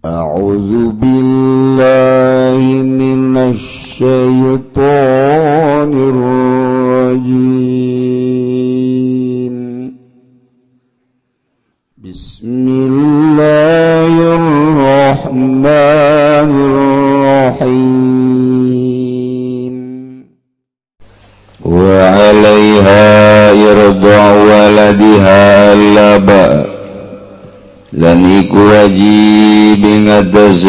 أعوذ بالله من الشيطان الرجيم. بسم الله الرحمن الرحيم. وعليها إرضاع ولدها اللبأ lan iku wajib ing atase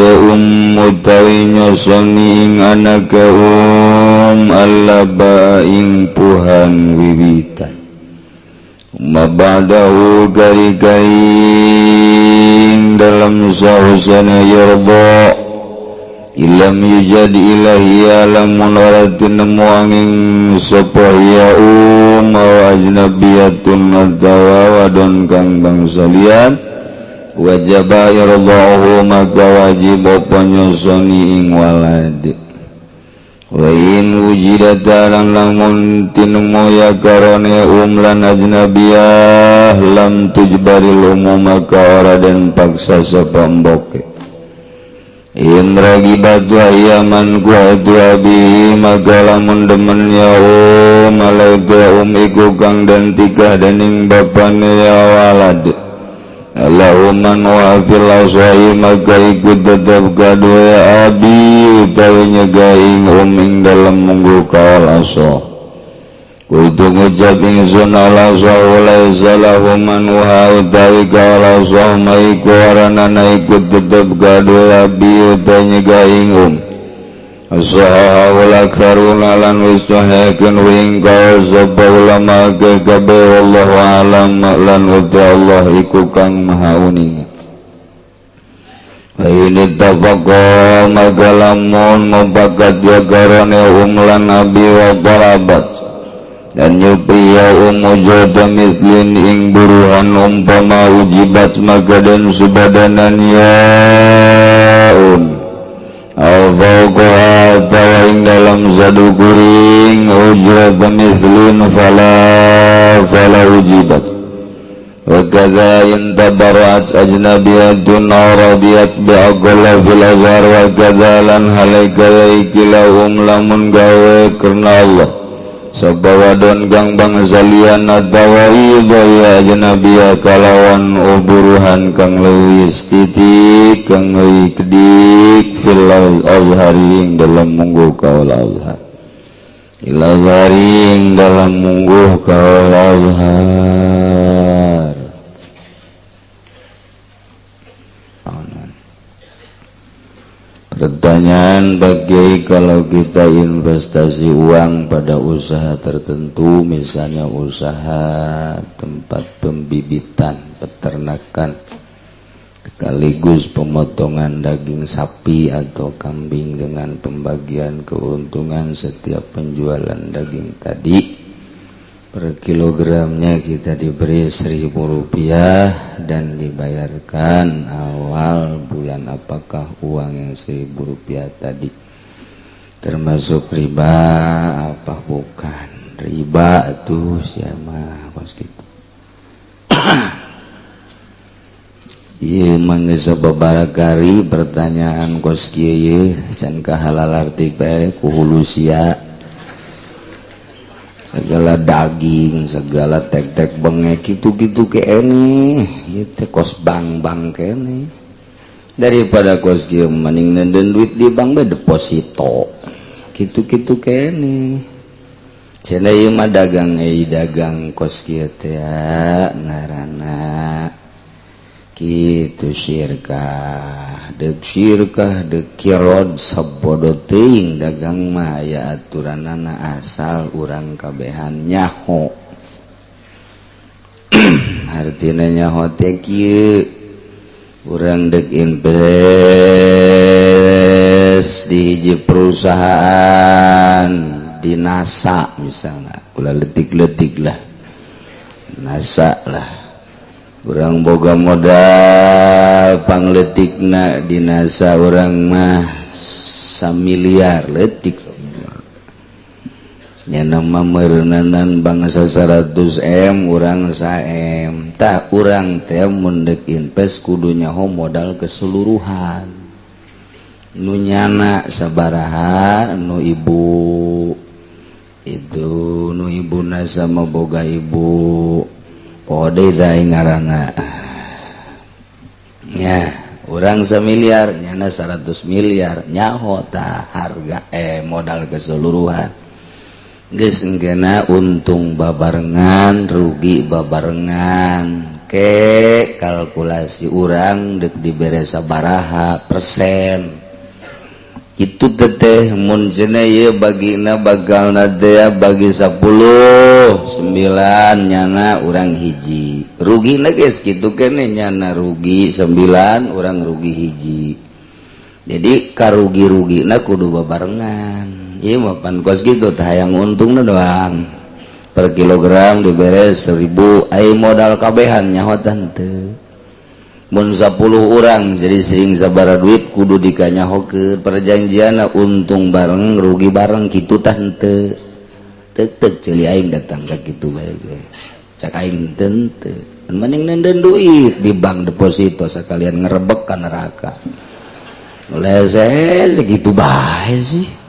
utawi nyosoni ing anake allaba ing puhan wiwitan ma ba'dahu kari ing dalam sahusana yarda ilam yujad ilahi lamun ora tinemu angin sapa ya wa ajnabiyatun atawa wadon kang bangsa liyan wajaba yardahu maka wajib apa nyosoni ing walad wa in wujidat lan lamun tinemu ya karone lan ajnabiyah lam tujbaril umum maka ora den paksa sapa mboke in ragibat wa yaman kuatu abi maka lamun demen ya malaika iku kang den tikah dening bapane ya walad Allahumma wa fil asai maka ikut tetap kadua abi utawi nyegaing ing dalam munggu kaul asa kudu ngucap ingsun ala laisa lahu man wa utawi kaul asa maiku aranana ikut tetap kadua abi utawi nyegaing Asaha wal aktharuna lan wis sahihakeun ing kaul sapa ulama kabeh wallahu alam lan uta Allah iku kang maha uning. Wa in ittafaqa maka lamun mufakat ya karone lan abi wa talabat dan nyupi ya ujrata mislin ing buruhan umpama ujibat maka dan subadanan ya Al-fawqaha tawa ing dalam sadu kuring ujrat mislin fala ujibat wa kadza in tabara'at ajnabiyatun aw radiyat bi aqalla fil azhar wa kadza lan halaika ikilahum lamun gawe karena Allah sapa wadon kang bangsa liyan atawa idaya ajnabiyah kalawan uburuhan kang leuwih titik kang leuwih kedik fil azhari ing dalam mungguh kaul azhar ila azhari ing dalam mungguh kaul azhar. Pertanyaan bagi kalau kita investasi uang pada usaha tertentu, misalnya usaha tempat pembibitan, peternakan, sekaligus pemotongan daging sapi atau kambing dengan pembagian keuntungan setiap penjualan daging tadi, per kilogramnya kita diberi Rp1.000 dan dibayarkan awal bulan. Apakah uang yang Rp1.000 tadi termasuk riba apa bukan? Riba tuh siapa kos gitu. Ieu mangga babarakari pertanyaan kos kieu ye can kahalal arti bae ku hulu sia. Segala daging, segala tek-tek bengek gitu-gitu kene, ieu teh kos bang-bang kene. Daripada kos kieu mending nenden duit di bank bae deposito. Gitu-gitu kene. Cenah ieu mah dagang euy dagang kos kieu teh ngaranna kitu syirkah. Deuk syirkah deuk kirod sabodo teuing dagang mah aya aturanana asal urang kabehan nyaho. Artina nyaho teh kieu urang deuk invest di hiji perusahaan di NASA misalnya, ulah letik-letik lah NASA lah. Urang boga modal pangletikna di NASA urang mah samiliar letik. Nya mah meureunanan bangsa 100 M, urang 1 M. Tah, urang teh mun deuk invest kudu nyaho modal keseluruhan, nu nyana sabaraha, nu ibu itu, nu ibuna sama boga ibu kode ngaranna nya. Urang semiliar, nyana 100 miliar, nyaho tah harga modal keseluruhan. Geus engkena untung babarengan, rugi babarengan. Ke kalkulasi urang dek dibere sabaraha persen itu teteh. Mun cenah ieu bagina bagalna teh bagi 10, 9 nyana, urang hiji. Rugi geus kitu kene, nyana rugi 9, urang rugi hiji. Jadi karugi-rugi na kudu babarengan. Ieu mah pan kos gitu tah, hayang untungna doang. Per kilogram dibere 1000, ai modal kabehan nyaho teu. Mun 10 orang jadi sing sabaraha duit kudu dikanyahokeun. Perjanjianna untung bareng, rugi bareng, kitu tah henteu. Tek tek ceuli aing datang ka kitu bae ge. Cak aing teu, mending nenden duit di bank deposito sekalian ngerebek ka neraka. Lese segitu bae sih.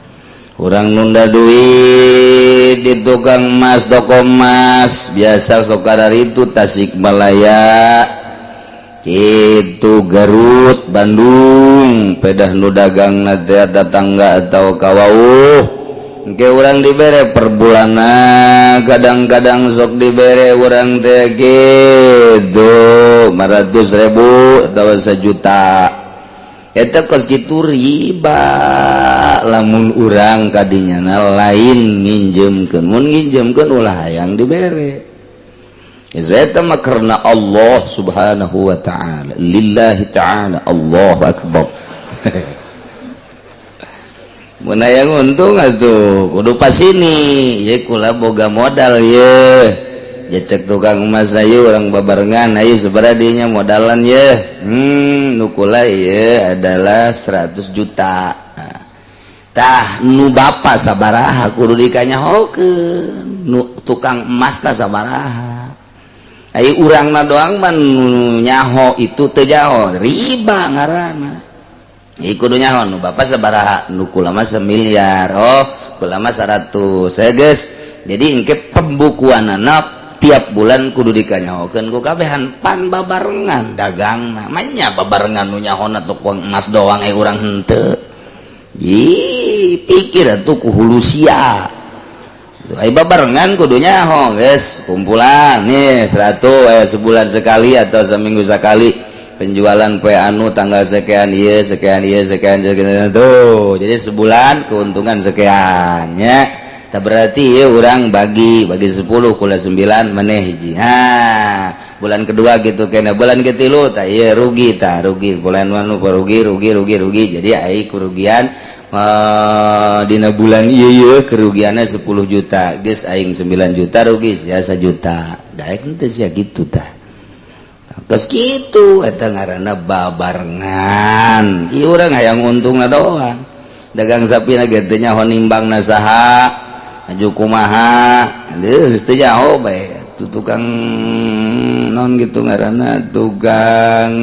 Urang nunda duit di tukang emas, toko emas biasa sok itu Tasikmalaya itu, Garut, Bandung, pedah nu dagang tetangga atau kawauh. Ke urang dibere per bulan, kadang-kadang sok dibere urang teh gitu 500.000 atau sejuta. Eta kos kitu riba lamun urang kadinya lain nginjemkeun. Mun nginjemkeun ulah hayang dibere. Eta mah karena Allah Subhanahu wa Ta'ala, lillahi ta'ala. Allahu akbar. Mun hayang untung atuh kudu pas ini ye, kula boga modal ye. Ya cek tukang emas, ayo urang babarengan, ayo sabaraha dinya modalan ye. Nu kula ye adalah 100 juta. Tah, nu bapak sabaraha kudu dikanyahokeun, nu tukang emas tah sabaraha. Ayo urangna doang man nyaho, itu teu nyaho, riba ngaranna. Ieu kudu nyaho nu bapak sabaraha, nu kula mah semiliar, oh kula mah 100 saya geus. Jadi engke pembukuanana tiap bulan kudu dikanyahokeun ku kabehan, pan babarengan dagangna. Manya babarengan nu nyahona tukang emas doang, eh urang henteu. Ih, pikir atuh ku hulu sia. Ai babarengan kudu nyaho geus kumpulan nih 100, sebulan sekali atau seminggu sekali penjualan poe anu tanggal sekian, iya sekian, iya sekian, sekian tuh. Jadi sebulan keuntungan sekian nya. Tak berarti ya orang bagi bagi 10, kula 9, maneh hiji. Ha, bulan kedua gitu kena, bulan ketilu tak iya rugi, tak rugi, bulan manu rugi, rugi, rugi, rugi. Jadi ai kerugian dina bulan iya iya kerugiannya 10 juta geus, aing 9 juta rugi ya 1 juta. Daek henteu sia gitu tah. Geus kitu eta ngaranna babarengan. Ieu urang hayang untungna doang. Dagang sapi na ge teu nyaho nimbangna saha, aju kumaha, geus teu nyaho bae. Tu tukang non gitu ngaranna, tukang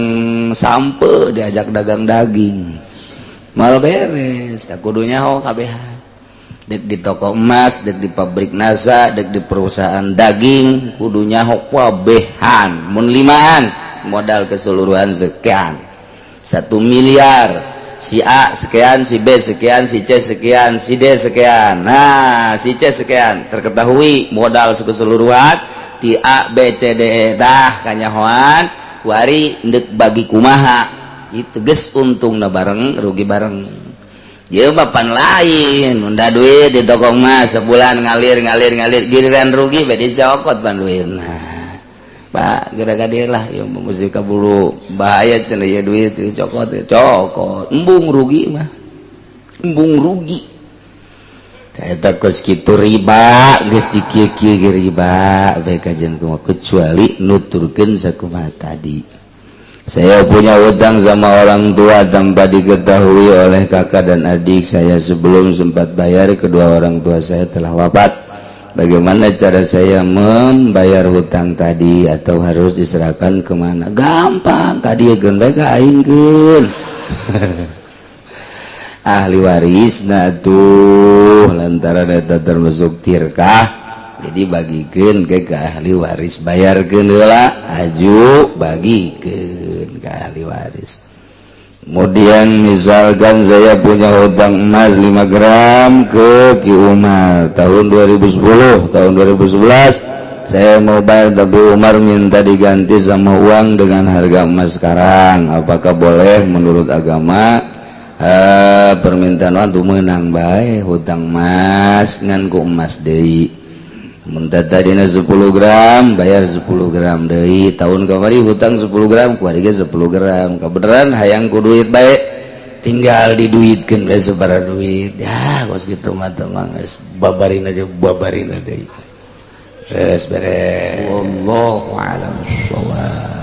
sampe diajak dagang daging mal beres. Tak kudu nyaho kabehan, dek di toko emas, dek di pabrik nasa, dek di perusahaan daging, kudu nyaho kabehan. Mun limaan modal keseluruhan sekian, 1 miliar, si A sekian, si B sekian, si C sekian, si D sekian. Nah, si C sekian terketahui modal keseluruhan ti A, B, C, D. E dah kanyahoan kuari ndek bagi kumaha itu, geus untungna bareng, rugi bareng. Ieu mah pan lain, nunda duit di toko emas sebulan ngalir, ngalir, ngalir, giliran rugi bae dicokot pan duitna. Pak, gara dia lah ya musik kabulu bahaya cenah ya, duit dicokot, cokot, embung rugi mah, embung rugi. Eta kos kitu riba geus dikieu-kieu ge riba bae kajian kumaha, kecuali nuturkeun sakumaha tadi. Saya punya utang sama orang tua tanpa diketahui oleh kakak dan adik saya. Sebelum sempat bayar, kedua orang tua saya telah wafat. Bagaimana cara saya membayar hutang tadi atau harus diserahkan kemana? Gampang, tadi bae ka aing keun. Ahli waris. Nah tuh, lantaran eta termasuk tirkah, jadi bagikan ke ahli waris. Bayarkeun heula, aju bagikan ke ahli waris. Kemudian misalkan saya punya hutang emas 5 gram ke Ki Umar tahun 2010, tahun 2011 saya mau bayar, tapi Umar minta diganti sama uang dengan harga emas sekarang. Apakah boleh menurut agama? Permintaan waktu menang baik hutang emas ngan ku emas deui. Mun tadina 10 gram, bayar 10 gram deui. Tahun kamari hutang 10 gram, kuari ge 10 gram. Kebenaran hayang ku duit bae, tinggal diduitkeun bae sabaraha duit. Ya kos kitu mah teh mah geus babarin aja, babarin deui, geus beres. Wallahu a'lam bissawab.